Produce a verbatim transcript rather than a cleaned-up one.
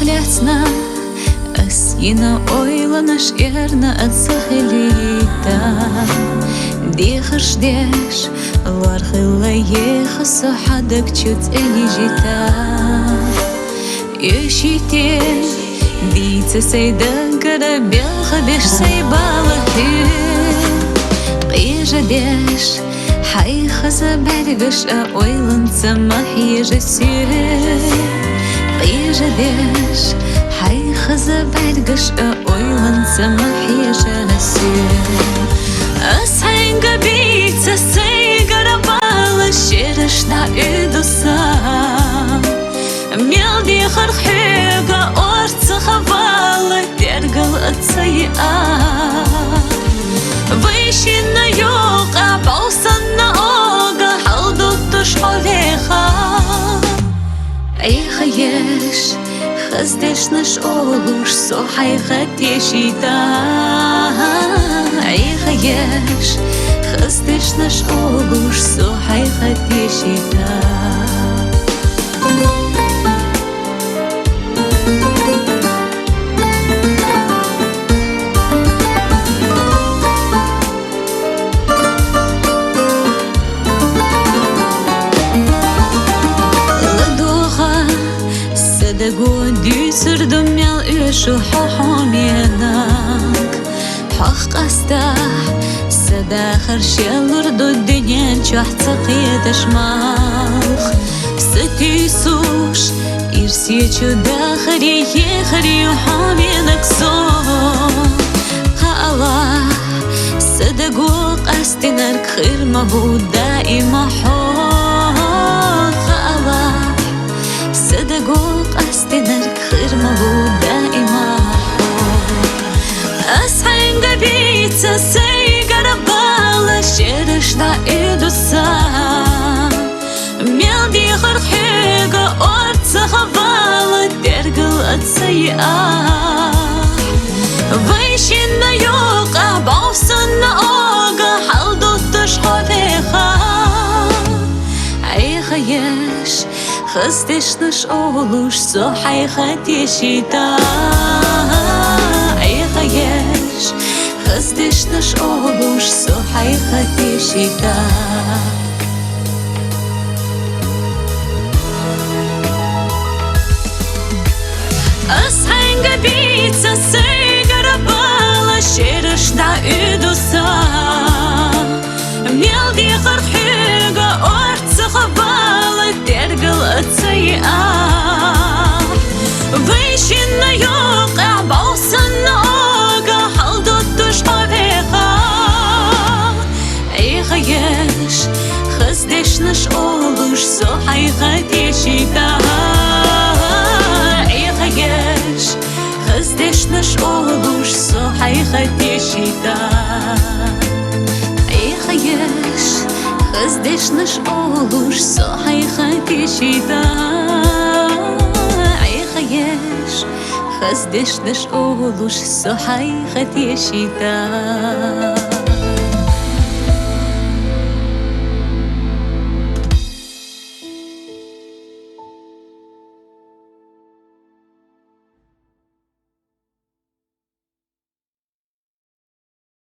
Лаьцна ас йина ойланаш, эрна а ца хилийта. Дехарш деш лоархӀилла еха со хьа даг чу цӀенйижийта. Эшийте дийца сай даггара, белхабеш сай бала хьоьга. Къежадеш хьай хаза бӀаргаш а, ойланца ма хьежа соьга. Къежадеш хьай хаза бӀаргаш а, ойланца ма хьежа соьга. Ас хьайга бийца сайгара бала шераш дӀаоьду са. Мел дехар хьоьга орцах вала, тергал а ца йиа. Вай шинна юкъа бӀов санна ога, хьалдутташ хьо веха. Ӏехаеш хаза дешнаш олуш со хьайх тешийта. Ӏехаеш хаза дешнаш олуш со хьайх тешийта. ЛадогӀа са даго, дуьйцур ду мел оьшу хьо хьоменаг. Хьох къастахь са дахар шелур ду, дуьнен чохь ца кхеташ малх. Са туьйсуш ирсе чу дахаре ехар ю хьоменаг со. ХаалахӀ, са даго, къастинарг хир ма бу даима хьо. ХаалахӀ, са даго, къастинарг хир ма бу даима хьо. Ас хьайга бийца сайгара бала шераш дӀаоьду са. Мел дехар хьоьга орцах вала, тергал а ца йиа. Вай шинна юкъа бӀов санна ога, хьалдутташ хьо веха. Ӏехаеш хаза дешнаш олуш со хьайх тешийта. Ӏехаеш хаза дешнаш олуш со хьайх тешийта. Ас хьайга бийца сайгара бала шераш дӀаоьду са. Мел дехар хьоьга орцах вала, тергал а ца йиа. Вай шинна юкъа бӀов санна ога, хьалдутташ хьо веха. Ӏехаеш хаза дешнаш олуш со хьайх тешийта. Ӏехаеш хаза дешнаш олуш со хьайх тешийта. Ӏехаеш хаза дешнаш олуш со хьайх тешийта. Ӏехаеш хаза дешнаш олуш со хьайх тешийта.